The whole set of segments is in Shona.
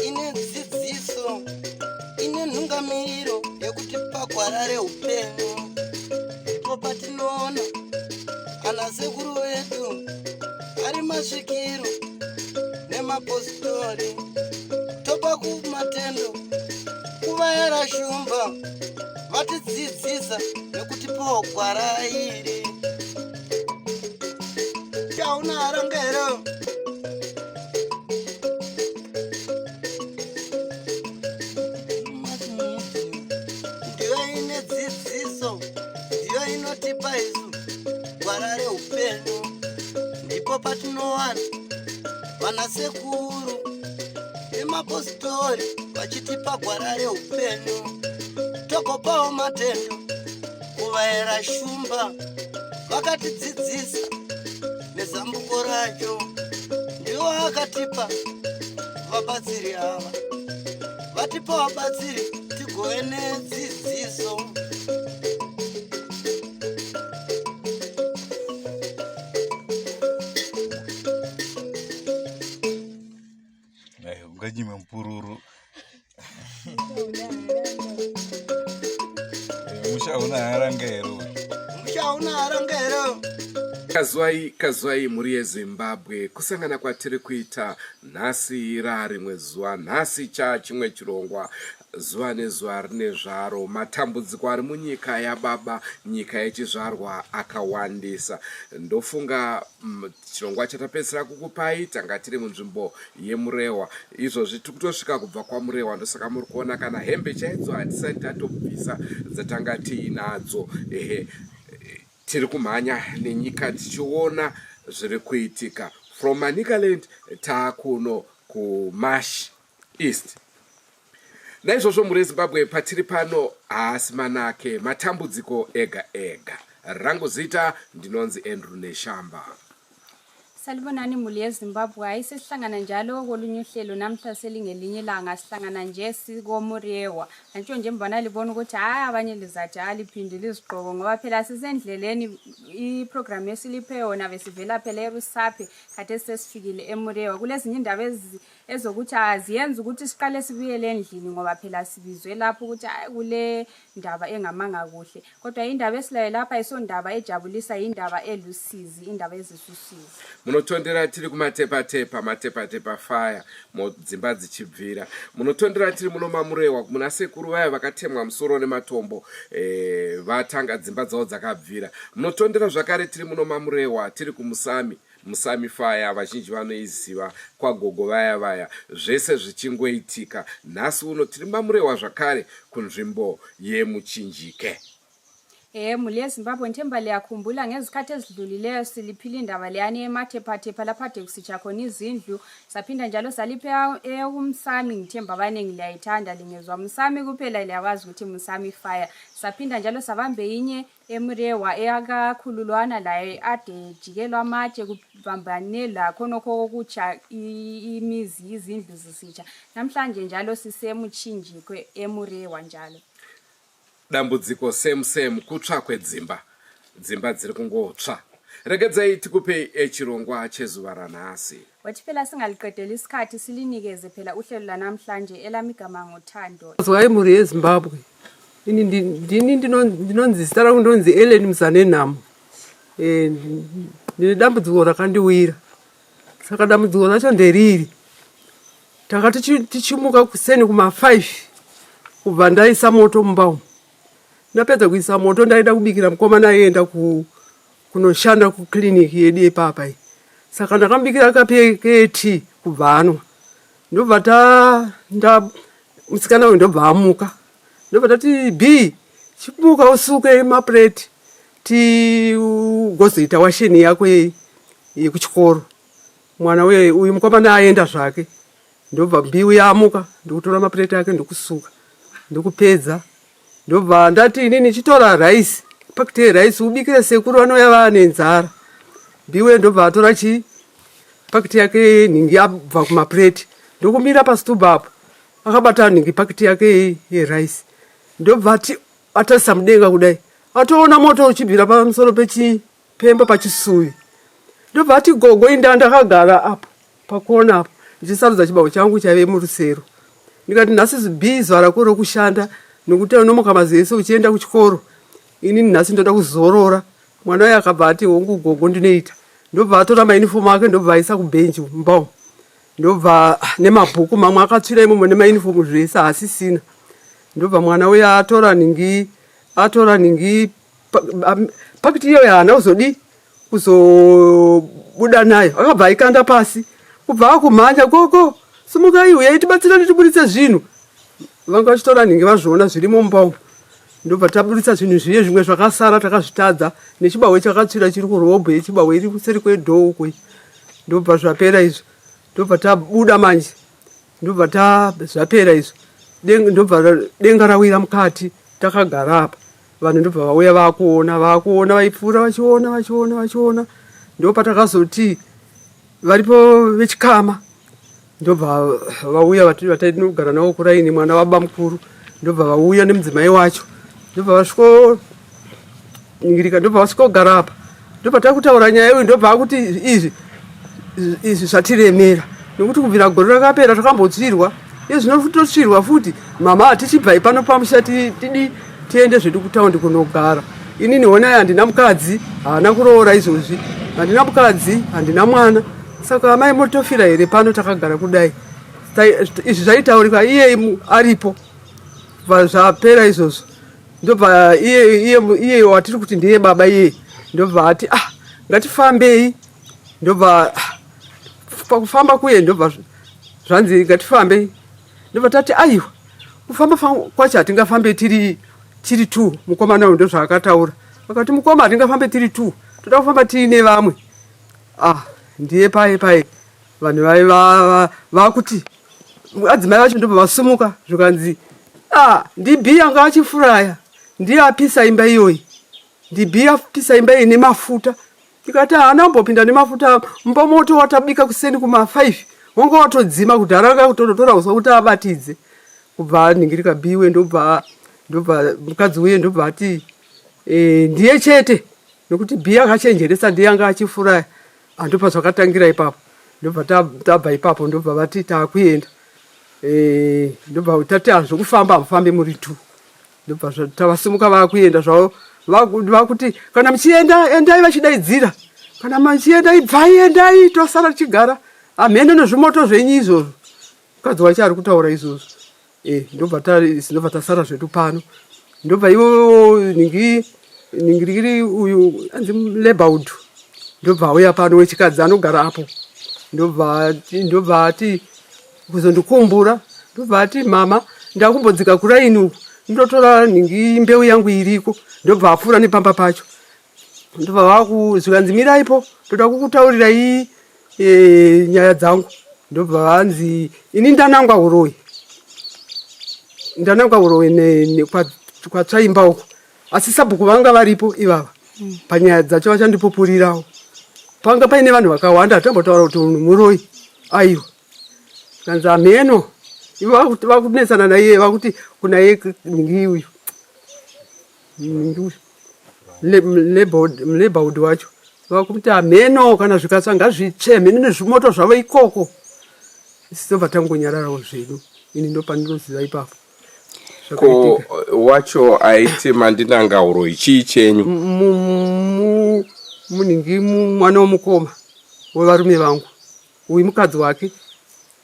Ine dzidziso, ine nhungamiriro yekuti pagwara reupenyu ndipo patinoona ana sekuru vedu ari masvikiro nemapositori topa kumatendo kuvayera shumba vatidzidzisa nekutipawo gwara iri chauna harangero ndiyo ine dzidziso ndiyo inotipa isu gwara reupenyu ndipo patinowana vanasekuru nemapositori vachitipa gwara reupenyu togopawo matendo kuvaera shumba vakatidzidzisa nezambuko racho ndiwo akatipa vabatsiri ava vatipa vabatsiri tigove nedzidziso unganyime mupururu musha hauna haranga here musha hauna haranga here kazwai kazwai mhuri yezimbabwe kusangana kwatiri kuita nhasi rarimwe zuva nhasi cha chimwe chirongwa Zuva nezuva rine zvaro. Matambudziko ari munyika yababa, nyika yechizvarwa akawandisa. Ndofunga mm, chirongwa chatapedzisira kukupai tanga tiri munzvimbo yeMurehwa. Izvozvi tiri kutosvika kubva kwaMurehwa, ndosaka muri kuona kana hembe chaidzo hatisati tatobvisa dzatanga tiinadzo. Ehe, tiri kumhanya nenyika tichiona zviri kuitika from Manicaland taakuno kuMash East. Naizvozvo mhuri yeZimbabwe patiri pano haasi manake, matambudziko ega ega. Rangu zita ndinonzi Andrew Neshamba. Salibonani muli yeZimbabwe, hayi sesihlangana njalo kolunye uhlelo namhla selingelinye ilanga sihlangana nje sikoMurehwa. Antsho nje mbona libona ukuthi hayi abanye lizathi aliphindi lizigqoko ngoba phela sisendleleni iprogram esiliphe yona besivela phela eRusape khathesi sesifikile eMurehwa. Kulezinye indaba ezokuthi aziyenzi ukuthi siqale sibuyele endlini ngoba phela sibizwe lapho ukuthi hayi kule ndaba engamanga kuhle kodwa indaba esilayo lapha isondaba ejabulisa yindaba elusizi indaba ezisusizi munotondera tiri kumatepatepa matepatepa fire dzimba dzichibvira munotondera tiri muno mamurewa muna sekuru vaya vakatemwa musoro nematombo eh, vatanga dzimba dzavo dzakabvira munotondera zvakare tiri muno mamurewa tiri kumusami Musami fire vazhinji vanoiziva kwagogo vaya vaya zvese zvichingoitika nhasi uno tiri mamurewa zvakare kunzvimbo yemuchinjike. Ehe mhuri yeZimbabwe ngithemba liyakhumbula ngezikhathi ezidlulileyo siliphile indaba leyani emathephathepha lapha ade kusitsha khona izindlu saphinda njalo salipha eyokumsami ngithemba abaningi liyayithanda lingezwa msami kuphela liyakwazi ukuthi msami fire saphinda njalo sabambe yinye eMurehwa eyakakhululwana laye ade ejikelwa amatshe kubambane lakhonokho kokutsha imizi izindlu zisitsha namhlanje njalo siseMuchinjikwe eMurehwa njalo. Dambudziko same same kutsva kwedzimba dzimba dziri kungotsva regedzai tikupei chirongwa chezuva ranhasi. Wathi phela singaliqedeli isikhathi silinikeze phela uhlelo lanamhlanje elami igama ngothando. Zwai mhuri yeZimbabwe. Ini ndini ndinonzi zita rangu ndonzi Ellen Mzanenhamo. Eh, ndine dambudziko rakandiwira. Saka dambudziko racho nderiri. Tanga tichimuka kuseni kuma 5 kubva ndaisa moto mumba umu. Ndapedza kuisa moto ndaida kubikira mukomana aienda ku kunoshanda kuclinic yedu yepapa iyi saka ndakamubikira kape ketii kubva anwa ndobva ta nda musikana uyu ndobva amuka ndobva tati b chimuka usuke mapureti tigozoita washeni yako yekuchikoro mwana uye uyu mukomana aenda zvake ndobva mbiu yamuka ndokutora mapureti ake ndokusuka ndokupedza ndobva ndati inini chitora rice pakiti yerice ubikire sekuru vanouya vaane nzara mbiwe ndobva atora chi pakiti yake nhingi abva kumapureti ndokumira pasituba apo akabata nhingi pakiti yake yerice ndobva ati atarisa mudenga kudai Atoona moto uchibvira pamusoro pechipemba pachisuvi. Ndobva ati gogo inda ndakagara apo pakona apo ndichisarudza chibahwe changu chaive murusero. Ndikati nhasi bhii zuva rako rokushanda nokuti unomuka mazuva ese uchienda kuchikoro. Inini nhasi ndoda kuzorora. Mwana uye akabva ati hongu gogo ndinoita. Ndobva atora mainifomu ake ndobva aisa kubhenji mumba umu. Ndobva ah, nemabhuku mamwe akatsvira imomo nemainifomu zvese haasisina. Ndobva mwana uya atora nhingi atora nhingi pakiti iyoyo haana kuzodii kuzobuda nayo akabva aikanda pasi kubva akumhanya gogo simukai huyai tibatsirane tiburitse zvinhu vanga vachitora nhingi vazviona zvirimo mumba umu ndobva taburitsa zvinhu zviye zvimwe zvakasara takazvitadza nechibahwe chakatsvira chiri kurobho yechibahwe iri kuseri kwedhoo uko ndobva zvapera izvo ndobva tabuda manje ndobva ta zvapera izvo ndobva denga rawira mukati takagara apa vanhu ndobva vauya vakuona vakuona vaipfuura vachiona vachiona vachiona ndopatakazoti varipo vechikama ndobva vauya vatainogara navo kuraini mwana wababa mukuru ndobva vauya nemudzimai wacho ndobva vasvikoningirika ndobva vasvikogara apa ndobva takutaura nyaya iyoyo ndobva akuti izvi izvi zvatiremera nokuti kubvira gore rakapera takambotsvirwa iye zvino totsvirwa futi mama hatichibvai pano pamusha tidi tiende zvedu kutaundi kunogara inini honai handina mukadzi haana kuroora izvozvi handina mukadzi handina mwana saka amai motofira here pano takagara kudai izvi zvaitaurika iye aripo zvapera izvozvo ndobva iye iye iye watiri kuti ndiye baba iye ndobva ati ah ngatifambei ndobva ah, pakufamba kuye ndobva zvanzi ngatifambei ndobva tati aiwa kufamba kwacho hatingafambe tiri tiri two mukomana uyu ndozvaakataura akati mukoma hatingafambe tiri two toda kufamba tiine vamwe ah ndiye paye paye vanhu vaiva vakuti adzimai vacho ndobva vasumuka zvikanzi ah ndibhi anga achifuraya ndiye apisa imba iyoyi ndibhi apisa imba iyi nemafuta ndikati haana kumbopinda nemafuta mumba moto watabika kuseni kuma 5 wanga watodzima kudhara anga kutonotora uswa kuti abatidze kubva anhingirika biwe ndobva ndobva mukadzi uye ndobva ati e, ndiye chete nokuti bhi akachenjeresa ndiye anga achifuraya Andopa zvakatangira ipapo ndobva tabva ipapo ndobva vati takuenda eh, ndobva tati hazvokufamba hamufambi muri two ndobva tavasimuka vakuenda zvavo vakuti kana muchienda endai vachidaidzira kana muchienda ibvai endai tosara tichigara hamheno nezvimoto zvenyu izvozvo mukadzi wacho ari kutaura izvozvo Eh, ndobva ndobva tasara zvedu pano ndobva ivo ningi ningirikiri uyu anzi lebaud ndobva auya pano wechikadzi anogara apo ndobva ndobva ati kuzondikumbura ndobva ati mama ndakumbodzika kuraini uku ndotora nhingi mbeu yangu iriko ndobva apfuura nepamba pacho ndobva vaku zvikanzi miraipo ndoda kukutaurirai e, nyaya dzangu ndobva vanzi ini ndanangwa uroyi ndanangwa uroyi kwatsvaimba uko asi sabhuku vanga varipo ivava mm. panyaya dzacho vachandipupurirawo panga paine vanhu vakawanda hatambotaura kuti munhu muroyi aiwa kanzi hameno ivo vakunetsana naiye vakuti kunaye nhingi uyu mlebaud wacho vakuti hameno kana zvikatsva ngazvitsve mheno nezvimoto zvavo ikoko isi tobva tangonyararawo zvedu ini ndopandinoziva ipapo ko wacho aiti mandinanga uroyi chii chenyu munhingi mwana womukoma wevarume vangu uyu mukadzi wake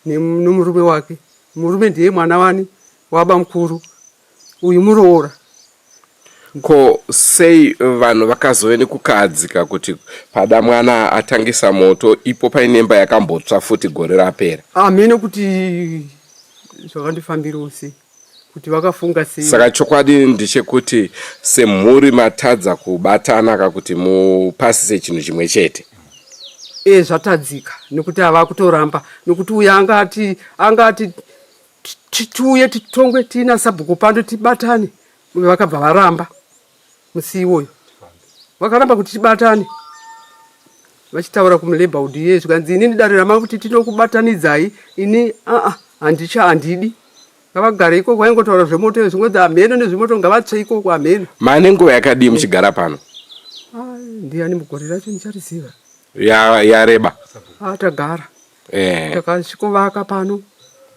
nomurume wake murume ndiye mwana wani wabamukuru uyu muroora. Ko sei vanhu vakazove nekukahadzika kuti pada mwana atangisa moto ipo paine imba yakambotsva futi gore rapera? Hameno kuti zvakandifambirawo sei kuti vakafunga sei. Saka chokwadi ndechekuti semhuri matadza kubatana ka kuti mupasise chinhu chimwe chete. E zvatadzika nekuti ava kutoramba nekuti uyo anga ati anga ati tiuye titongwe tiina sabhuku pano tibatane vakabva varamba musi iwoyo vakaramba kuti tibatane vachitaura kumulaboud iye zvikanzi inini dare ramakuti tinokubatanidzai ini aa handicha handidi Ngavagare ikoko vaingotaura zvemoto izvi zvingonzi hameno nezvemoto ngavatsve ikoko hameno. Mane nguva yakadii muchigara pano? Ah, ndiani mugore racho ndichariziva. Yareba. Ah, tagara. Eh. Takasvikovaka pano.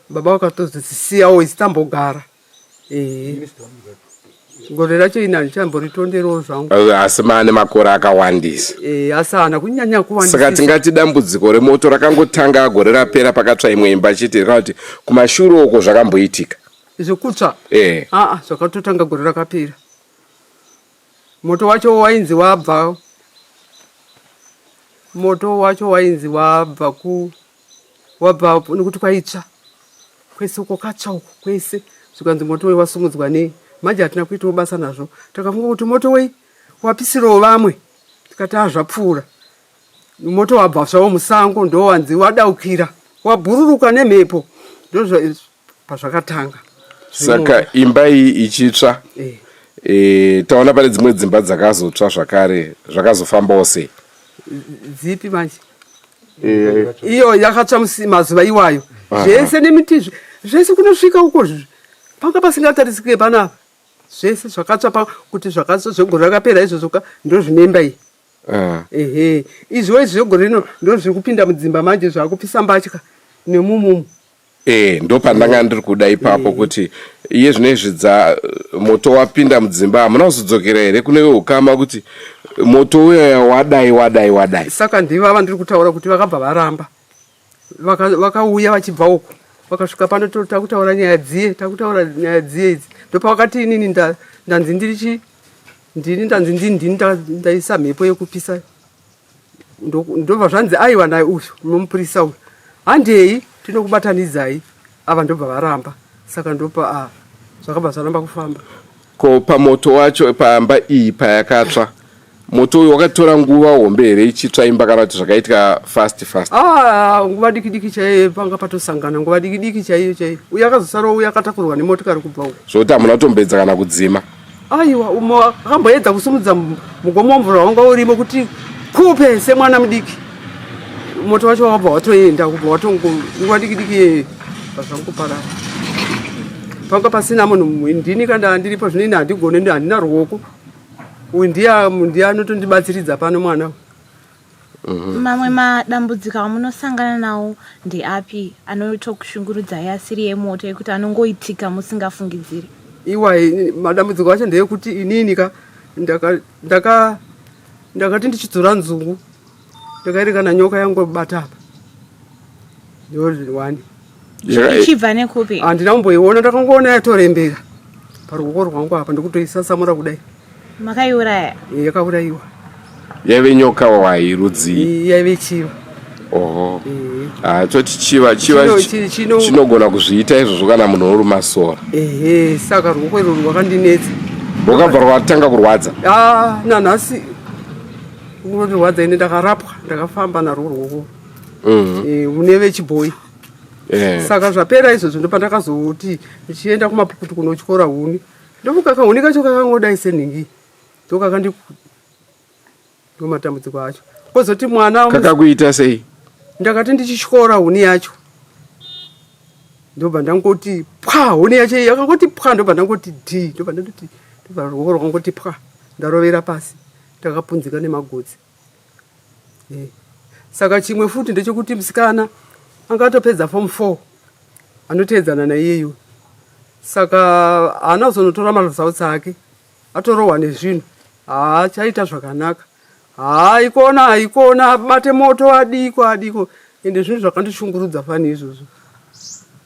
Baba vakatozosiyawo isu tambogara. Eh. Gore racho ini handichamboritonderowo zvangu. Eh, asi maane makore akawandisa. Eh, asi haana kunyanya kuwandisa. Saka tingati dambudziko remoto rakangotanga gore rapera pakatsva imwe imba chete kana kuti kumashure uko zvakamboitika. Zvekutsva? Eh. Ah, zvakatotanga gore rakapera. Moto wacho wainzi wabva moto wacho wainzi wabva ku wabva nekuti kwaitsva kwese uko katsva uko kwese zvikanzi moto wei wasumudzwa nei manje hatina kuitawo basa nazvo takafunga kuti moto wei wapisirawo vamwe tikati azvapfuura moto wabva zvawo musango ndowanzi wadaukira wabhururuka nemhepo ndozvapazvakatanga saka imba iyi ichitsva eh. E, taona pane dzimwe dzimba dzakazotsva zvakare zvakazofambawo sei dzipi manje eh. iyo yakatsva mazuva iwayo zvese nemiti zvese kunosvika uko panga pasingatarisike panapa zvese zvakatsva pa kuti zvakatsva zvegore rakapera izvozvo ka ndozvinemba iyi ah. ehe izvo izvi zvegore rino ndozviri kupinda mudzimba manje zvakupisa mbatya nemumumu Eh, ndopandanga ndiri kuda ipapo eh. kuti iye zvino izvi dza moto wapinda mudzimba hamuna kuzodzokera here kune veukama kuti moto uyoya wadai wadai wadai saka ndivava ndiri kutaura kuti vakabva varamba vakauya vaka vachibva uko vakasvika pano takutaura nyaya dziye takutaura nyaya dziye idzi ndopavakati inini ndanzi ndiri chi ndini ndanzi ndini ndini ndaisa mhepo yekupisa ndobva zvanzi aiwa naye uyu nomupurisa uyu handei tinokubatanidzai ava ndobva varamba saka ndopa ah, zvakabva zvaramba kufamba ko pamoto wacho pamba iyi payakatsva moto uyu wakatora nguva hombe here ichitsva imba kana kuti zvakaitika fast fast ah, nguva diki diki chaiyo panga patosangana nguva diki diki chaiyo chaiyo uyo akazosarawo uyo akatakurwa nemotikari kubva uko zvokuti hamuna kutombedza kana kudzima Aiwa umwe akamboedza kusumudza mugomo wemvura wanga urimo kuti kupe semwana mudiki moto wacho wakabva watoenda kubva watongo nguva diki diki yeye pazvangoparara panga pasina munhu ndini kana ndiripo zvino ini handigone handina ruoko uyu ndiye anotondibatsiridza pano mwana Mhm. Mamwe madambudziko amunosangana nawo ndeapi anotokushungurudzai asiri emoto ekuti anongoitika musingafungidziri? Iwa madambudziko acho ndeyekuti inini ka ndaka ndaka ndakati ndichidzora nzungu ndakaerekana nyoka yangobata apa ndowani Ichibva nekupi? Handina kumboiona ndakangoona yatorembera paruoko rwangu apa ndikutoisasamura kudai. Makaiuraya? Eh, yakaurayiwa. Yaive nyoka wai rudzii? Yaive chiva. Oho. Eh. Ah, toti chiva chiva chinogona kuzviita izvozvo kana munhu oruma sora. Ehe, saka ruoko irwo rwakandinetsa. Rwakabva rwatanga kurwadza? Ah, nanhasi runondirwadza ine ndakarapwa ndakafamba narwo ruoko. Mm. Eh, mune vechibhoyi. Eh. Saka zvapera izvozvo ndopandakazoti ndichienda kumapukutu kunotyora huni. Ndofunga kahuni kacho kakangodai senhingi ndokakandi ndomatambudziko acho kozoti mwana kakakuita sei ndakati ndichityora huni yacho ndobva ndangoti pwa huni yacho yakangoti pwa ndobva ndangoti dhi ndobva ndandoti ndobva ruoko rwakangoti pwa ndarovera pasi ndakapunzika nemagotsi eh. Saka chimwe futi ndechekuti musikana anga atopedza form 4 anoteedzana naiyeyu saka haana kuzonotora maresults ake atorohwa nezvinhu haachaita zvakanaka haaikona haikona abate moto adiko adiko ende zvinhu zvakandishungurudza fani izvozvo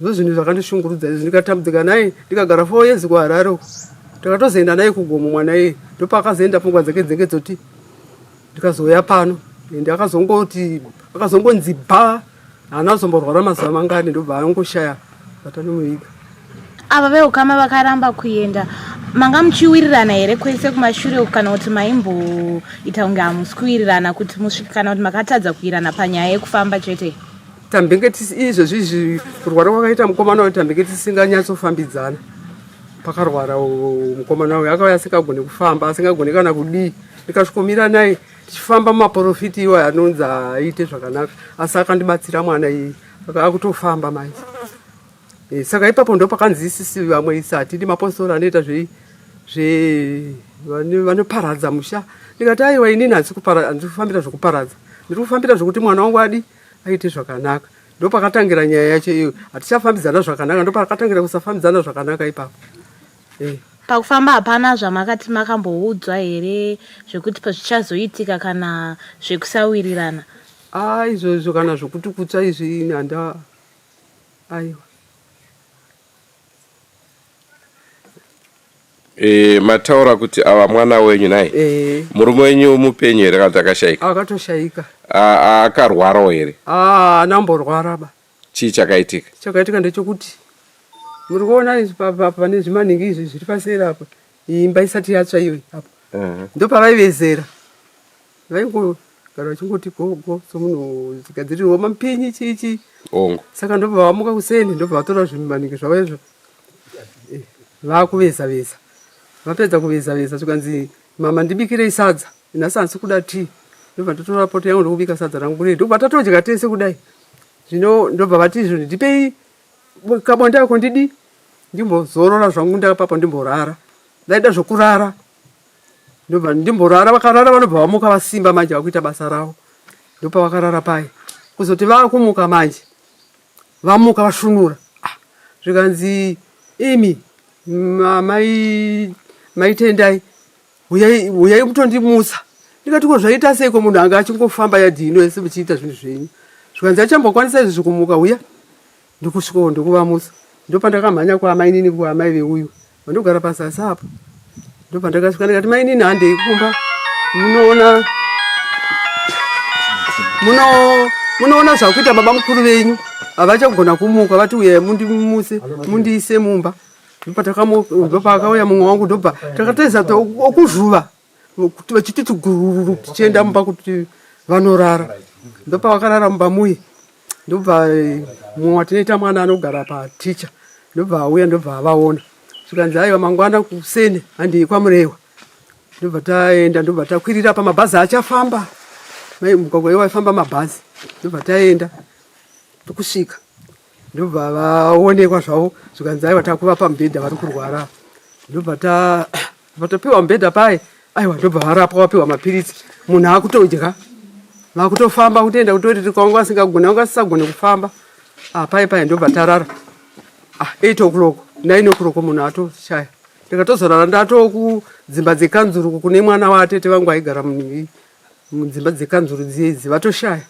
ndo zvinhu zvakandishungurudza izvi ndikatambudzika naye ndikagara four years kuharare uko ndakatozoenda naye kugomo mwana iye ndopaakazoenda pfungwa dzake dzinge dzoti ndikazouya pano ende akazongoti akazongonzi ba haana kuzomborwara mazuva mangani ndobva angoshaya vatanomuviga ava veukama vakaramba kuenda manga muchiwirirana here kwese kumashure uku kana kuti maimboita kunge hamusi kuwirirana kuti musvike kana kuti makatadza kuwirana panyaya yekufamba chete Tambenge izvezvi izvi kurwara kwakaita mukomana uyu tambenge tisinganyatsofambidzana pakarwara mukomana uyu akauya asingagone kufamba asingagone kana kudii ndikasvikomira naye tichifamba mumaporofiti iwayo anonzi aite zvakanaka asi akandibatsira mwana iyi akutofamba manje. E, saka ipapo ndo pakanzi isisi vamwe isi hatidi mapostori anoita zvei zve vanoparadza musha. Ndikati aiwa inini handisi kufambira zvekuparadza, ndiri kufambira zvekuti mwana wangu adi aite zvakanaka. Ndopakatangira nyaya yacho iyoyo, hatichafambidzana zvakanaka, ndopakatangira kusafambidzana zvakanaka ipapo. Eh. Pakufamba hapana zvamakati makamboudzwa here zvekuti zvichazoitika kana zvekusawirirana? Ah, izvozvo kana zvokuti kutsva izvi ini handa aiwa. E, mataura kuti ava mwana wenyu nhai? E. Murume wenyu mupenyu here kana kuti akashaika? Akatoshaika. Akarwarawo here? Ah, anamborwara ba. Chii chakaitika? Chakaitika ndechekuti muri kuona izvi pane zvimaningi izvi zviri paseri apa, imba isati yatsva iyoyi apa. Ndopavaivezera. Vaingogara vachingoti gogo somunhu zvigadzirirwa mapinyi chii chii. Hongu. Saka ndobva vamuka kuseni ndobva vatora zvimaningi zvavo izvo. Eh, vakuveza veza. Vapedza kuveza veza zvikanzi mama ndibikirei sadza. Nhasi handisi kuda tea. Ndobva ndatora poto yangu ndokubika sadza rangu kudai. Ndobva tatodya tese kudai. Zvino ndobva vati izvo ndipei kabonde ako ndidi ndimbozorora zvangu ndakapapo ndimborara. Ndaida zvokurara. Ndobva ndimborara vakarara vanobva vamuka vasimba manje vakuita basa ravo. Ndopavakarara paye. Kuzoti vakumuka manje. Vamuka vasvunura. Ah, zvikanzi imi mai maitendai huyai huyai mutondimutsa ndikati ko zvaita seiko munhu anga achingofamba yadhi ino yese muchiita zvinhu zvenyu zvikanzi achambokwanisa izvi zvikumuka huya ndikusvikawo ndokuvamutsa ndopandakamhanya kwaamainini kuamai veuyu vandogara pazasi apo ndopandakasvika ndikati mainini handei kumba munoona muno munoona zvakuita baba mukuru venyu havachagona kumuka vati uyai mundimutse mundiise mumba Ndopaakauya mumwe wangu ndobva takateza okuzvuva vachiti tugururu tichienda mumba kuti vanorara. Ndopavakarara mumba muye ndobva eh, mumwe watinoita mwana anogara paticha ndobva auya ndobva avaona zvikanzi aiwa mangwana kuseni handei kwamurewa ndobva taenda ndobva takwirira pamabhazi achafamba mugwagwa iwo waifamba mabhazi ndobva taenda tokusvika ndobva vaonekwa zvavo zvikanzi aiwa takuvapa mubhedha vari kurwara ndobva tapiwa mubhedha paye aiwa ndobva varapwa vapiwa mapiritsi munhu akutodya vakutofamba kutoenda kutoriti kwanga vasingagone vanga vasisagone kufamba ah, paye paye ndobva tarara ah, 8 o'clock 9 o'clock munhu atoshaya ndikatozorara ndatokudzimba dzekanzuru kune mwana waatete vangu aigara mudzimba dzekanzuru dziyedzi vatoshaya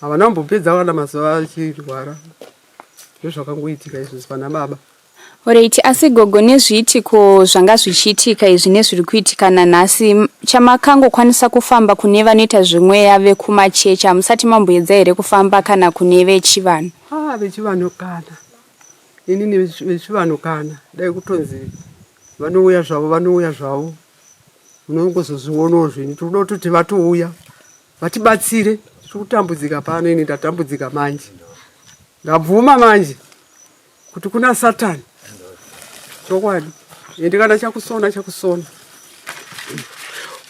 Havana kumbopedza kana mazuva achirwara. Ndozvakangoitika izvozvi pana baba. Horaiti asi gogo nezviitiko zvanga zvichiitika izvi nezviri kuitika nanhasi chamakangokwanisa kufamba kune vanoita zvemweya vekumachechi hamusati mamboedza here kufamba kana kune vechivanhu? Ah, vechivanhu kana inini vechivanhu kana dai kutonzi vanouya zvavo vanouya zvavo unongozozvionawo zvenyu tinoda kutoti vatouya Vatibatsire tiri kutambudzika pano ini ndatambudzika manje ndabvuma manje kuti kuna satani chokwadi ende kana chakusona chakusona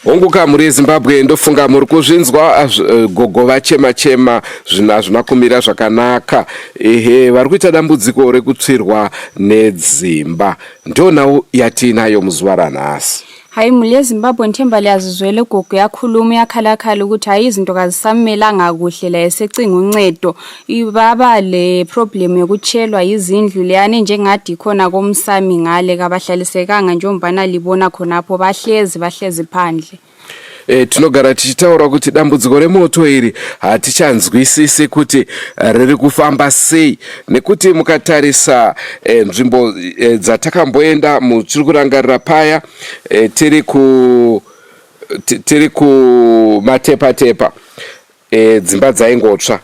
Hongu ka mhuri yeZimbabwe ndofunga muri kuzvinzwa eh, gogo vachema chema zvinhu hazvina kumira zvakanaka ehe vari kuita dambudziko rekutsvirwa nedzimba ndonhau yatiinayo muzuva ranhasi Hayi muli yeZimbabwe ngithemba liyazizwela ugogo uyakhuluma uyakhalakhala ukuthi hayi izinto kazisammelanga kuhle la esecinga uncedo baba le problem yokutshelwa yizindlu leyana enjengadi ikhona komsami ngale kabahlalisekanga njengombana libona khonapho bahlezi bahlezi phandle. E, tinogara tichitaura kuti dambudziko remoto iri hatichanzwisisi kuti eh, riri kufamba sei nekuti mukatarisa e, nzvimbo e, dzatakamboenda muchiri kurangarira paya e, tiri ku tiri kumatepatepa e, dzimba dzaingotsva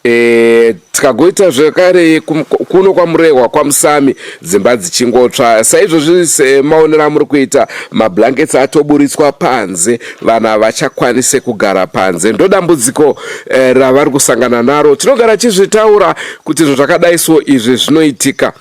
E, tikagoita zvekare kuno kwamurehwa kwamusami dzimba dzichingotsva saizvozvi semaonero amuri kuita mablankets atoburitswa panze vanhu havachakwanise kugara panze ndodambudziko eh, ravari kusangana naro tinogara chizvitaura kuti zvinhu zvakadai so izvi zvinoitika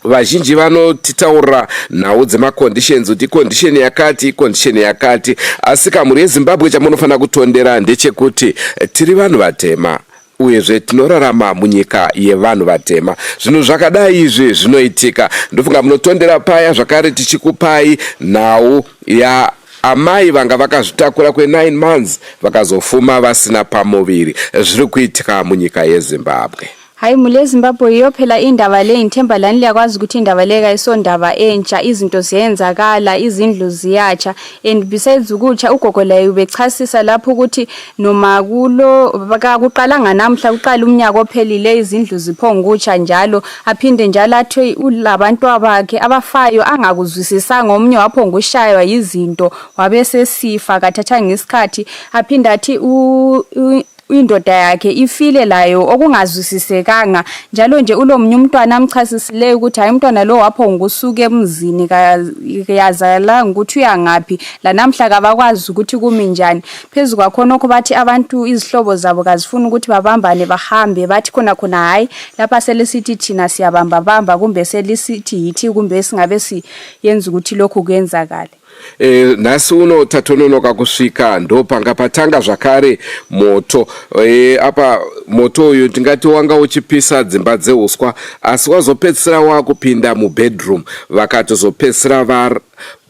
Vazhinji vanotitaurira nhau dzemaconditions kuti icondition yakati icondition yakati, asi ka mhuri yeZimbabwe chamunofanira kutondera ndechekuti tiri vanhu vatema. Uyezve tinorarama munyika yevanhu vatema. Zvinhu zvakadai izvi zvinoitika. Ndofunga munotondera paya zvakare tichikupai nhau ya amai vanga vakazvitakura kwe9 months vakazofuma vasina pamuviri. Zviri kuitika munyika yeZimbabwe. Hayi mhuli yeZimbabwe yiyo phela indaba le ngithemba lani liyakwazi ukuthi indaba le kayisondaba entsha izinto ziyenzakala izindlu ziyatsha and besides ukutsha ugogo laye ubechasisa lapho ukuthi noma kulo kakuqalanga namhla kuqala umnyaka ophelile izindlu ziphongukutsha njalo aphinde njalo athi ulabantwabakhe abafayo angakuzwisisanga omunye waphongushaywa yizinto wabesesifa kathathanga isikhathi aphinde athi indoda yakhe ifile layo okungazwisisekanga njalo nje ulomunye umntwana amchasisileyo ukuthi hayi umntwana lo waphongukusuka emzini kayazalanga ukuthi uyangaphi lanamhla kabakwazi ukuthi kumi njani phezu kwakhonokho bathi abantu izihlobo zabo kazifuni ukuthi babambane bahambe bathi khona khona hhayi lapha selisithi thina siyabambabamba kumbe selisithi yithi kumbe singabe siyenza ukuthi lokhu kuyenzakale. E, nhasi uno tatononoka kusvika ndopanga patanga zvakare moto e, apa moto uyu tingati wanga uchipisa dzimba dzeuswa asi wazopedzisira wakupinda mubedroom vakatozopedzisira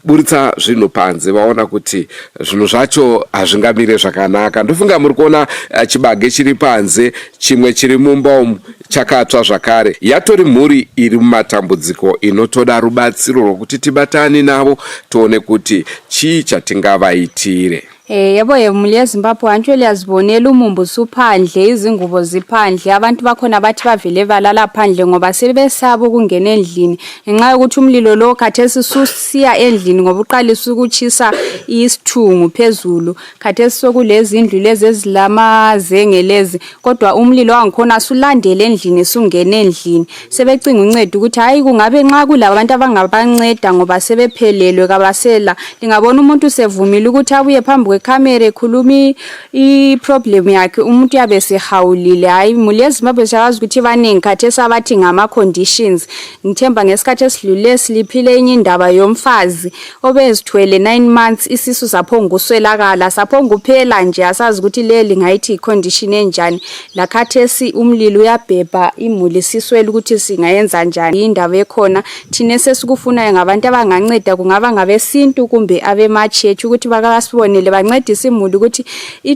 buritsa zvinhu panze vaona kuti zvinhu zvacho hazvingamire zvakanaka ndofunga muri kuona eh, chibage chiri panze chimwe chiri mumba umu chakatsva zvakare yatori mhuri iri mumatambudziko inotoda rubatsiro rwokuti tibatane navo tione kuti chii chatingavaitire. Eh yebo yebo muli yeZimbabwe antsho liyazibonela umumbu usuphandle izingubo ziphandle abantu bakhona bathi bavele balala phandle ngoba sebesaba ukungena endlini ngenxa yokuthi umlilo lo khathesi susiya endlini ngoba uqalisa ukutshisa isithungu phezulu khathesi sokulezindlu lezi ezilamazenge lezi kodwa umlilo wangikhona sulandele endlini sungena endlini sebecinga uncedo ukuthi hayi kungabe nxa kulabantu abangabanceda ngoba sebephelelwe kabasela lingabona umuntu sevumile ukuthi abuye phambi kwekhamera ekhuluma i-problem yakhe umuntu uyabe sehawulile hayi muli ezimbabwe siyakwazi ukuthi baningi khathesi abathi ngama-conditions ngithemba ngesikhathi esidlule siliphile enye indaba yomfazi obezithwele 9 months isisu saphongukuswelakala saphonguphela nje asazi ukuthi le lingayithi i-condition enjani lakhathesi umlilo uyabhebha imuli siswele ukuthi singayenza njani indaba ekhona thina esesikufunayo ngabantu abanganceda kungaba ngabesintu kumbe abematshetshi ukuthi bakasibonele bancedise imuli ukuthi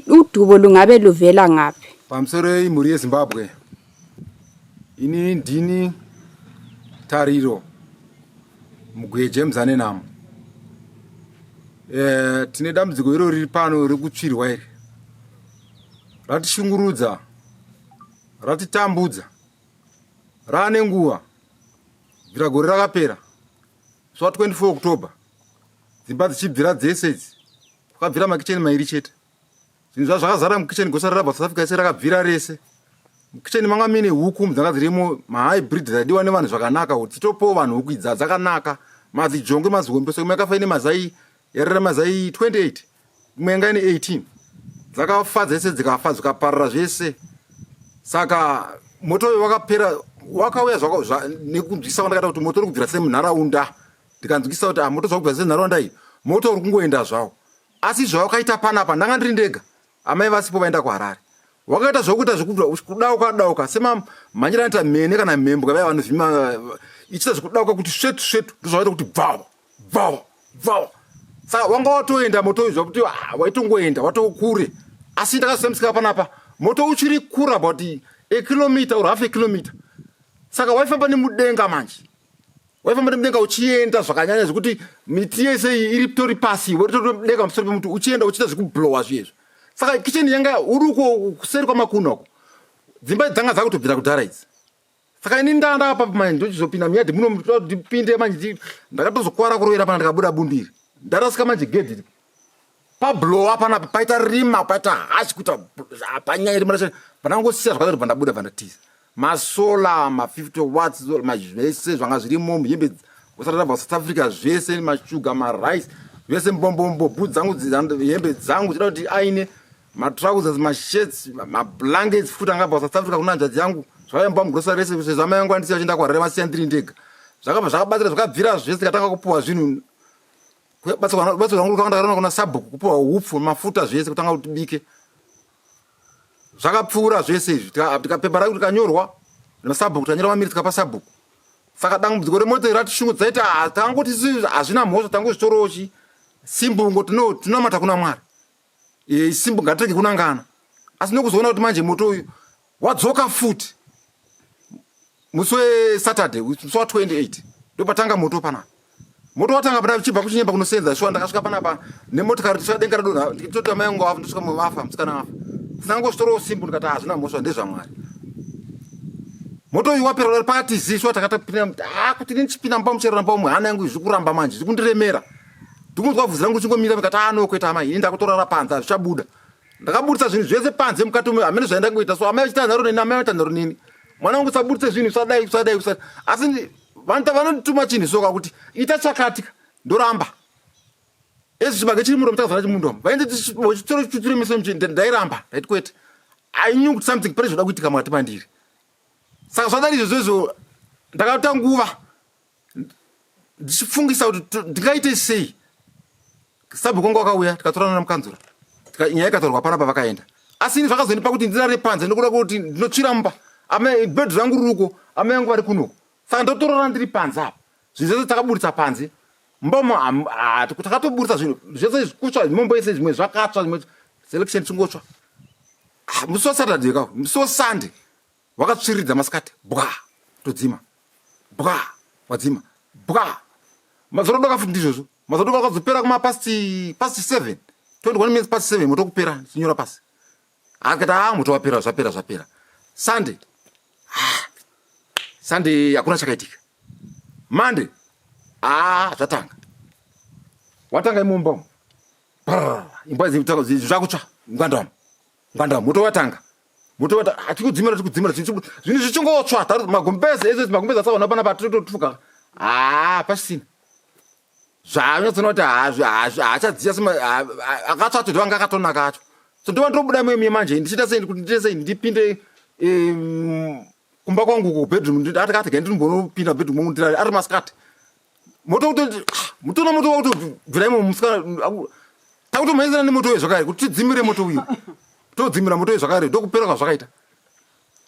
udubo lungabe luvela ngaphi. Pamusoro imhuri yeZimbabwe ini ndini Tariro Mugweje Muzanenhamo. Eh, tine dambudziko iro riri pano rekutsvirwa iri ratishungurudza ratitambudza raane nguva bvira gore rakapera swa 24 October dzimba dzichibvira dzese idzi kwakabvira makicheni mairi chete zvinhu zva zvakazara mukicheni gosa rarabva South Africa rese rakabvira rese mukicheni manga mine huku dzanga dzirimo mahybrid dzaidiwa nevanhu zvakanaka kuti titopowo vanhu huku idzi dzakanaka madzijongwe mazihombe so imwe yakafa ine mazai yarera mazai 28 imwe yanga ine 18 dzakafa dzese dzikafa dzikaparara zvese saka moto uyu wakapera wakauya nekunzwisa kwandakaita kuti moto uri kubvira semunharaunda ndikanzwisa kuti ah, moto zvakubvira senharaunda iyi moto uri kungoenda zvawo asi zvawakaita panapa ndanga ndiri ndega amai vasipo vaenda kuharare wakaita zvokuita zvekudauka dauka semamhanyira anoita mhene kana mhembwa vaya vanovhima ichiita zvekudauka kuti svetu svetu ndozvakaita kuti bvawa bvawa bvawa saka wanga watoenda moto uyu zvakuti ah, waitongoenda watokure asi ndakazosemusika panapa moto uchiri kure about a kilometer or half a kilometer saka waifamba nemudenga manje waifamba nemudenga uchienda zvakanyanya zvekuti miti yese iyi iri tori pasi woritori pamusoro pemuti uchienda uchiita zvekublowa zviyezvo saka kicheni yanga uri uko kuseri kwamakuno uko dzimba dzanga dzakutobvira kudhara idzi saka ini ndanda apa manje ndochizopinda muyadhi muno ndipinde manje ndakatozokwara kurovera pana ndikabuda bundiri ndarasika manje gedhi pablowa panapa paita rima paita hashi kuita panyaya rima racho pandangosiya zvakadaro bva ndabuda bva ndatiza masola ma50 watts zvese zvanga zvirimo hembe usati ndabva South Africa zvese mashuga marice zvese mbombombo bhutsu dzangu hembe dzangu dzida kuti aine matrousers mashirts mablankets futi angabva South Africa kuna hanzvadzi yangu zvakaimba mugrosa rese sezvo amai yangu andisiya vachienda kuharare vasiya ndiri ndega zvakabva zvakabatsira zvakabvira zvese tikatanga kupuwa zvinhu batsirwa rangu ndakaona kuna sabhuku kupuwa hupfu mafuta zvese kutanga kuti bike. Zvakapfuura zvese izvi tikapepa raku tikanyorwa nasabhuku tanyora mamiri tikapa sabhuku. Saka dambudziko remoto rati shungu dzaita ah, tangoti isu hazvina mhosva tangozvitorowo chi simbungo tinamata kuna Mwari. E, simbu ngatirege kunangana. Asi nokuzoona kuti manje moto uyu wadzoka futi musi wesaturday musi wa 28 ndopatanga moto panapa moto watanga pana chibva kuchinyemba kunosenza shuwa ndakasvika panapa nemotikari tisvika denga radonha ndikitoti amai angu afa ndosvika mumwe vafa musikana afa sinangosvitorowo simbu ndikati hazvina mhosva ndezvamwari moto uyu wapera kudari pakati zii shuwa takatopinda ah kuti ini ndichipinda mumba muchero ramba umwe hana yangu zviri kuramba manje zviri kundiremera ndikunzwa bvudzi rangu richingomira ndikati ah no kwete amai ini ndakutorara panze hazvichabuda ndakaburitsa zvinhu zvese panze mukati umu hamene zvaindangoita so amai vachita nharo neni amai vaita nharo neni mwana wangu usaburitse zvinhu usadai usadai usadai asi vanota vanondituma chinhu soka kuti ita chakati ndoramba ezi chibage chiri muromo chakazara chimundomo vaende chitoro chitutsire meso ndairamba ndaiti kwete i knew kuti something pane zvoda kuitika mukati mandiri saka zvadari izvozvo izvo ndakata nguva ndichifungisa kuti ndingaite sei sabhuku wangu wakauya tikatorana namukanzura nyaya ikatorwa panapa vakaenda asi ini zvakazondipa kuti ndirare panze ndokuda kuti ndinotsvira mumba bed rangu riri uko amai vangu vari kunoko saka ndotorora ndiri panze apa zvinhu zvese takaburitsa panze mumba umo takatoburitsa zvinhu zvese kutsva mombo yese zvimwe zvakatsva zvimwe selection chingotsva ah, musi wasaturday ka musi wasunday Wakatsviriridza masikati bwa todzima bwa wadzima bwa mazotodoka futi ndizvozvo mazotodoka wakazopera kuma past past 7 21 minutes past 7 moto kupera chinyora pasi akati ah moto wapera zvapera zvapera Sunday ah Sunday hakuna chakaitika Monday ah zvatanga watanga imumba umu imbwa zvakutsva ngwandama ngwanda moto watanga moto wata hatikudzimira tikudzimira zvinhu zvichingotsva magumbeze ese magumbeze asaona pana patitotuka haa pasina zvaanyatsona kuti haachadziya akatsva acho ndovanga akatonaka acho so ndova ndobuda muye manje ndichiita sei kuti ndiite sei ndipinde kumba kwangu ku bedroom ndati gai ndinombonopinda bedroom mangu ndirare ari masikati moto kutoti ah, mutoona moto wakutobvira imo musikana takutomhanyisana nemoto uyo zvakare kuti tidzimire moto uyo todzimira moto uyo zvakare ndokupera kwazvakaita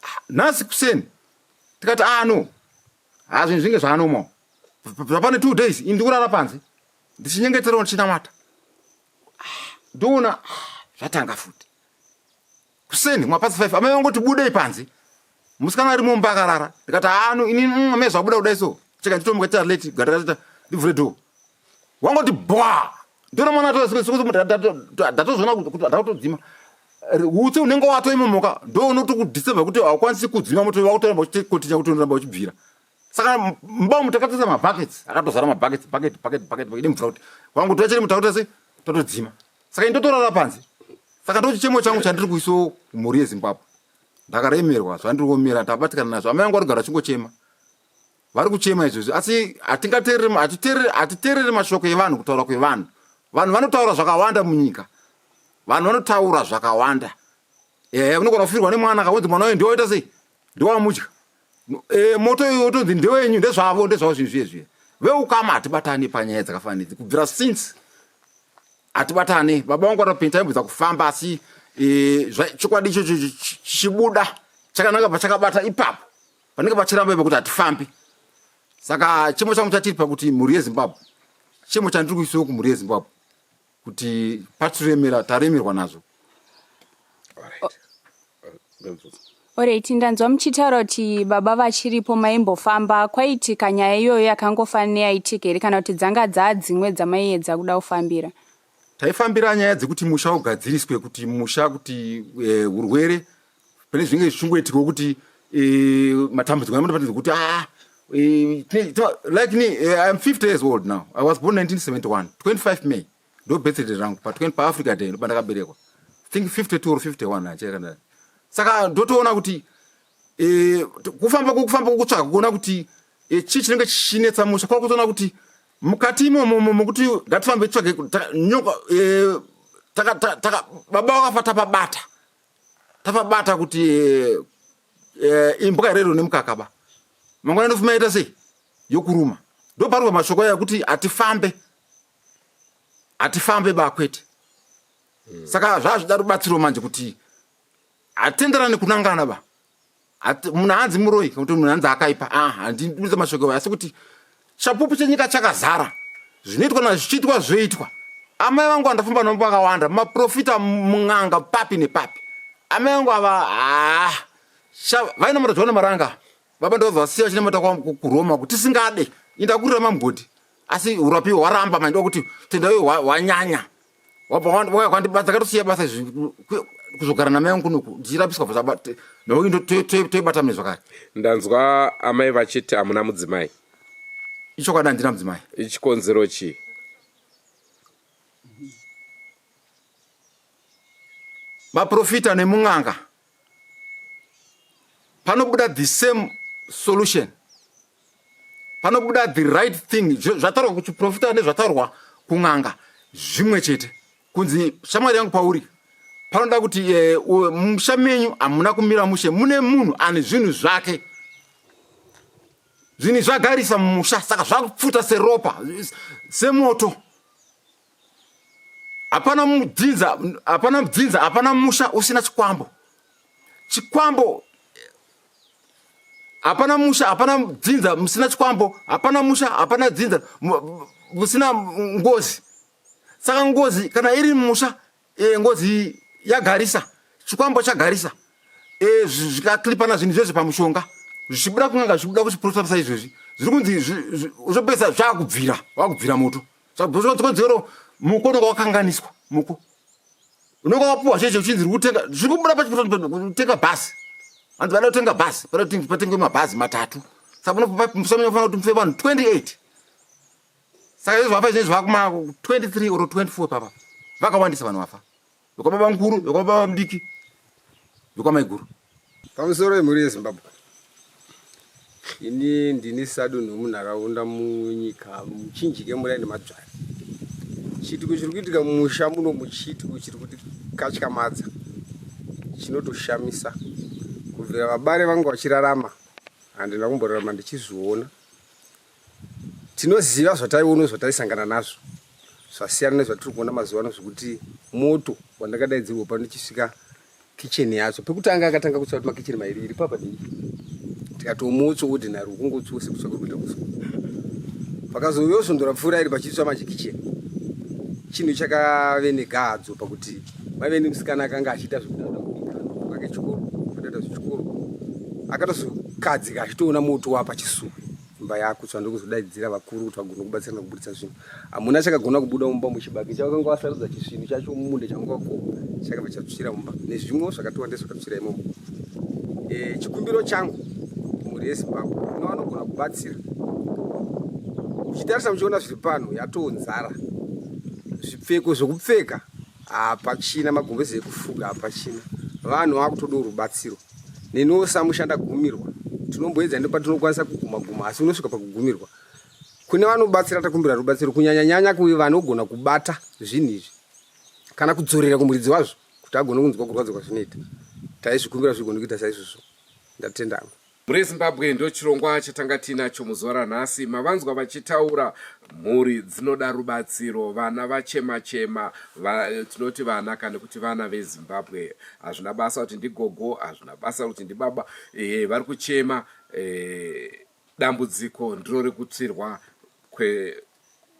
ah, nhasi kuseni tikati ah no ha zvinhu zvinge zvaanomawo zvapane two days ini ndikurara panze ndichinyengeterawo ndichinamata ah, ndoona zvatanga futi kuseni kumapasi 5 amai vangoti budei panze musikana ari mumba akarara ndikati haano ini mm, amai zvabuda kudai so cheka nditomuka chita late gataita ndivhure door wangoti bwa ndona mwana ndatozoona kuti ndakutodzima utsi unenge watoimomoka ndo unotokudisturba kuti haukwanisi kudzima moto wakutoramba uchikotinya kuti unoramba uchibvira saka mumba umu takatoisa mabuckets akatozara mabuckets bucket bucket bucket bucket nemvura kuti wangu tochiri mutakuta sei totodzima saka indotorara panze saka ndochichemo changu chandiri kuiso kumhuri yezimbabwe ndakaremerwa zvandiri kuomera ndabatikana nazvo amai vangu vari kugara chingochema vari kuchema izvozvi asi hatiteerere mashoko evanhu kutaura kwevanhu vanhu vanotaura zvakawanda munyika vanhu vanotaura zvakawanda ehe unogona kufirwa nemwana kaunzi mwana uyu ndiwoita sei ndiwamudya e, moto uyu wotonzi ndewenyu ndezvavo ndezvavo zvinhu zviye zviye veukama hatibatani panyaya dzakafanana idzi kubvira since hatibatane baba vangu vatopinda taimbodza kufamba asi e, chokwadi ichocho chichibuda chakanaka pachakabata ipapo panenge pachiramba ipo kuti hatifambi saka chimo changu chatiri pakuti mhuri yezimbabwe chimo chandiri kuisiwo kumhuri yezimbabwe kuti patiremera taremerwa nazvo Alright, ndanzwa muchitaura kuti baba vachiripo maimbofamba kwaitika nyaya iyoyo yakangofanana neyaitika here kana kuti dzanga dzaa dzimwe dzamaiedza kuda kufambira? Taifambira nyaya dzekuti musha ugadziriswe kuti musha kuti eh, urwere e, pane zvinenge zvichingoitikawo kuti e, matambudziko anobatidza kuti ah, e, like me eh, I'm 50 years old now I was born 1971 25 May ndo birthday rangu pa 20 paafrica day ndopandakaberekwa think 52 or 51 achekana saka ndotoona kuti e, kufamba kufamba kutsvaga kuona kuti e, chii chinenge chichinetsa musha kwakutoona kuti mukati imomo mokuti ngatifambe titsvage nyoka e, baba wakafa tapabata tapabata kuti e, imbwa here iro nemukaka ba mangwana ndofuma yaita sei yokuruma ndoparubva mashoko aya kuti hatifambe hatifambe ba kwete mm. Saka zvazvida rubatsiro manje kuti Hatenderani kunangana ba. Munhu hanzi muroyi kana kuti munhu hanzi akaipa. Ah, handibudisa mashoko asi kuti chapupu chenyika chakazara. Zvinoitwa na zvichiitwa zvoitwa. Amai vangu andafamba navo vakawanda, maprofita mun'anga papi nepapi. Amai vangu ava ah, vainamata Johane Maranga. Baba ndovasiya vachinamata kuRoma kuti tisingade. Indakurira mamugodhi. Asi urapi hwaramba manje ndokuti tenda uyu hwanyanya. Wabva kwandibata katosiya basa izvi kuzogara namai vangu kunoku ndichirapiswa toibata mune zvakare. Ndanzwa amai vachiti hamuna mudzimai. Ichokwadi handina mudzimai. Chikonzero chii? Maprofita nemun'anga panobuda the same solution panobuda the right thing zvataurwa kuchiprofita nezvataurwa kun'anga zvimwe chete kunzi shamwari yangu pauri panoda kuti eh, musha menyu hamuna kumira mushe mune munhu ane zvinhu zvake zvinhu zvagarisa mumusha saka zvakupfuta seropa semoto hapana mudzinza hapana mudzinza hapana musha usina chikwambo chikwambo hapana musha hapana dzinza musina chikwambo hapana musha hapana dzinza musina ngozi saka ngozi kana iri musha e, ngozi yagarisa chikwambo chagarisa e, zvikaklipana zvinhu izvezvi pamushonga zvichibuda kun'anga zvichibuda kuchiprofita izvezvi zviri kunzi zvopesa zvakubvira wakubvira moto Zvakonzero muko unonga wakanganiswa muko unonga wapuwa cheche uchinzi uri kutenga zviri kubuda pachikutenga bhazi hanzi vada kutenga bhazi pada kuti patengwe mabhazi matatu saka munofanira kuti mufe vanhu 28 saka izvo vafa izvezvi vakuma 23 or 24 papa vakawandisa vanhu vafa Vekwababa mukuru, vekwababa mudiki, vekwamaiguru. Pamusoro yemhuri yeZimbabwe. Ini ndini sadunhu munharaunda munyika muchinjike muraini madzvari. Chiitiko chiri kuitika mumusha muno muchiitiko chiri kutikatyamadza chinotoshamisa. Kubvira vabare vangu vachirarama handina kumborarama ndichizviona. Tinoziva zvataiona zvataisangana nazvo zvasiyana nezvatiri kuona mazuva ano zvekuti moto wandakadaidzirwa pano ndichisvika kitchen yacho pekutanga akatanga kutsva kuti makicheni mairi iri papa nei tikatomutswa ordinary ukungotswa sekutsva kuri kuita kuswa pakazouyawo svondo rapfuura iri pachitsva manje kitchen chinhu chakave negadzo pakuti maive nemusikana akanga achiita zvekuda kubika vake chikoro kuda zvechikoro akatozokadzika achitoona moto wapachisuwe imba yakutsva ndokuzodaidzira vakuru kuti vagone kubatsirana kuburitsa zvinhu hamuna chakagona kubuda mumba muchibage chavakanga vasarudza chisvinu chacho mumunda chavanga vakohwa chakabva chatsvira mumba nezvimwewo zvakatowanda zvakatsvira imomo e, chikumbiro changu mhuri yezimbabwe ino vanogona kubatsira muchitarisa muchiona zviri pano yatoo nzara zvipfeko zvekupfeka hapachina magumbeze ekufuga hapachina vanhu vakutodawo rubatsiro Neniwo samusha ndagumirwa. Tinomboedza nepatinokwanisa kuguma guma asi unosvika pakugumirwa. Kune vanobatsira takumbira rubatsiro kunyanya nyanya kuve vanogona kubata zvinhu izvi kana kudzorera kumuridzi wazvo kuti agone kunzwa kurwadza kwazvinoita. Taizvikumbira zvigone kuita saizvozvo. Ndatenda hangu. Mhuri yeZimbabwe ndochirongwa chatanga tiinacho muzuva ranhasi. Mavanzwa vachitaura mhuri dzinoda rubatsiro, vana vachema chema, va, tinoti vana kana kuti vana veZimbabwe. Hazvina basa kuti ndigogo, hazvina basa kuti ndibaba, e, vari kuchema e, dambudziko ndiro rekutsvirwa kwe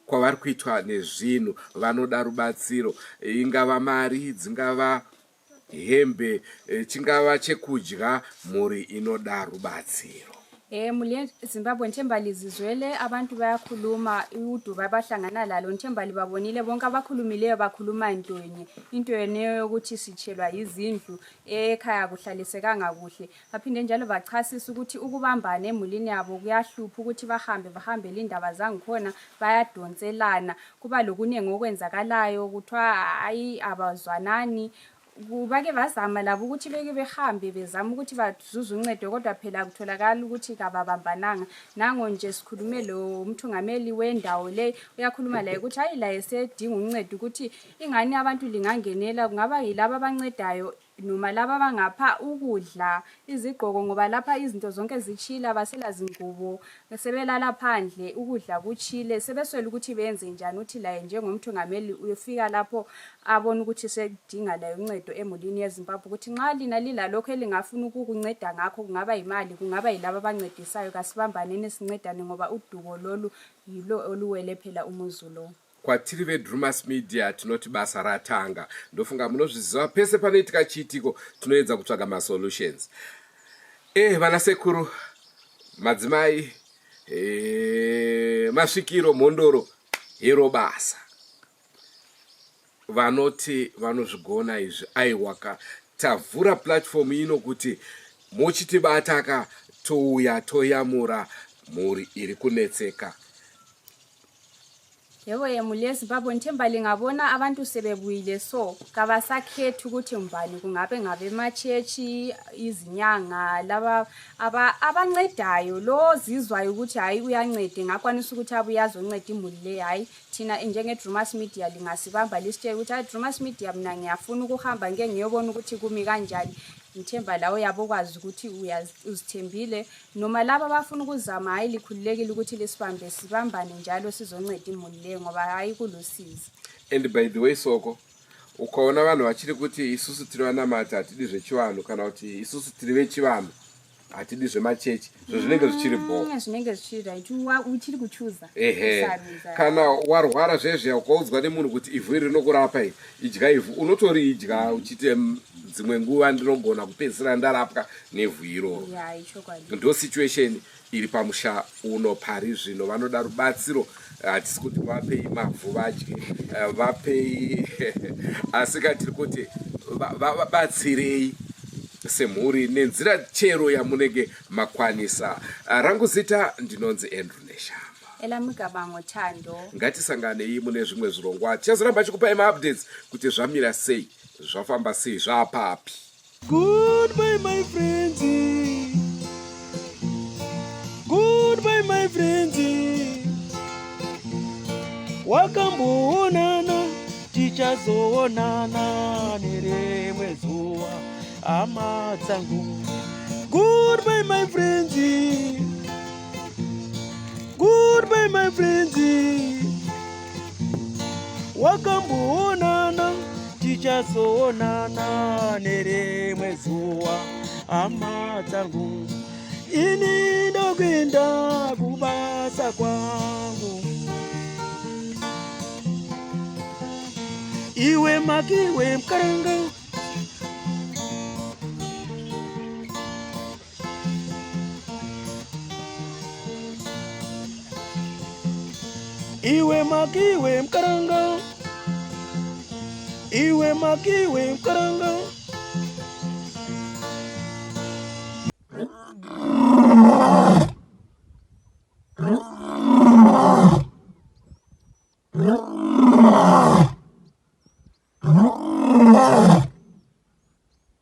kwavari kuitwa nezvinhu vanoda rubatsiro ingava mari dzingava hembe eh, chingava chekudya mhuri inoda rubatsiro Eh muli Zimbabwe Nthembali zizwele abantu bayakhuluma uduba abahlangana lalo Nthembali babonile bonke abakhulumileyo bakhuluma ntonye into yeneyo yokuthi sitshelwa yizindlu ekhaya kuhlalisekanga kuhle baphinde njalo bachasisa ukuthi ukubambana emulini yabo kuyahlupha ukuthi bahambe bahambele indaba zangikhona bayadonselana kuba lokunengi okwenzakalayo kuthiwa hayi abazwanani bake bazama labo ukuthi beke behambe bezama ukuthi bazuze uncedo kodwa phela kutholakala ukuthi kababambananga nango nje sikhulume lo mthungameli wendawo le uyakhuluma laye ukuthi hayi laye sedinga uncedo ukuthi ingani abantu lingangenela kungaba yilaba abancedayo noma laba abangapha ukudla, izigqoko ngoba lapha izinto zonke zitshile abasela zingubo, sebelala phandle, ukudla kutshile, sebeswele ukuthi benze njani. Uthi laye njengomthungameli uyofika lapho abone ukuthi sedinga laye uncedo emulini yeZimbabwe, ukuthi nxa lina lilalokho elingafuna ukukunceda ngakho, kungaba yimali, kungaba yilabo abancedisayo, kasibambaneni sincedane ngoba udubo lolu yilo oluwele phela umuzi lo. Kwatiri veDrumas Media tinoti basa ratanga. Ndofunga munozviziva pese panoitika chiitiko tinoedza kutsvaga masolutions. Eh vana sekuru, madzimai, eh, masvikiro, mhondoro, hero basa. Vanoti vanozvigona izvi aiwaka tavhura platform ino kuti muchitibataka touya toyamura mhuri iri kunetseka. Yebo ye muli yeZimbabwe ngithemba lingabona abantu sebebuyile so kabasakhethi ukuthi ngubani kungabe ngabematshetshi izinyanga laba abancedayo lo zizwayo ukuthi hayi uyancede ngakwanisa ukuthi abuye azonceda imuli le hayi thina njenge-Drumas Media lingasibamba lisitshele ukuthi hayi Drumas Media mina ngiyafuna ukuhamba ngike ngiyobona ukuthi kumi kanjani ngithemba lawe uyabe ukwazi ukuthi uzithembile Noma laba abafuna ukuzama hayi likhululekile ukuthi lisibambe sibambane njalo sizonceda imuli leyo ngoba hayi kulusizi. And by the way Soko, ukaona vanhu vachiri kuti isusu tiri vanamati hatidi zvechivanhu kana kuti isusu tiri vechivanhu hatidi zvemachechi zvo zvinenge zvichiri bho mm, zvinenge zvichiri right uchiri kuchuza ehe kana warwara zvezviya ukaudzwa nemunhu kuti ivhu iri rinokurapa iri idya ivhu unotoriidya uchiti dzimwe nguva ndinogona kupedzisira ndarapwa nevhu iroro ndo situation iri pamusha uno pari zvino vanoda rubatsiro hatisi kuti vapei mavhu vadye eh, vapei asi ka tiri kuti vabatsirei semhuri nenzira chero yamunenge makwanisa eh, rangu zita ndinonzi Andrew Neshamba Elamigabango Thando. Ngatisanganei mune zvimwe zvirongwa tichazoramba chikupai maupdates kuti zvamira sei zvafamba sei zvapapi. Goodbye my friends. Goodbye my friends. Wakamboonana tichazoonana nerimwe zuva hama dzangu. Goodbye my friends. Goodbye my friends. Wakamboonana tichazoonana nerimwe zuva hama dzangu. Ini ndokuenda kubasa kwangu. Iwe makiwe mkaranga Iwe makiwe mkaranga, iwe makiwe mkaranga.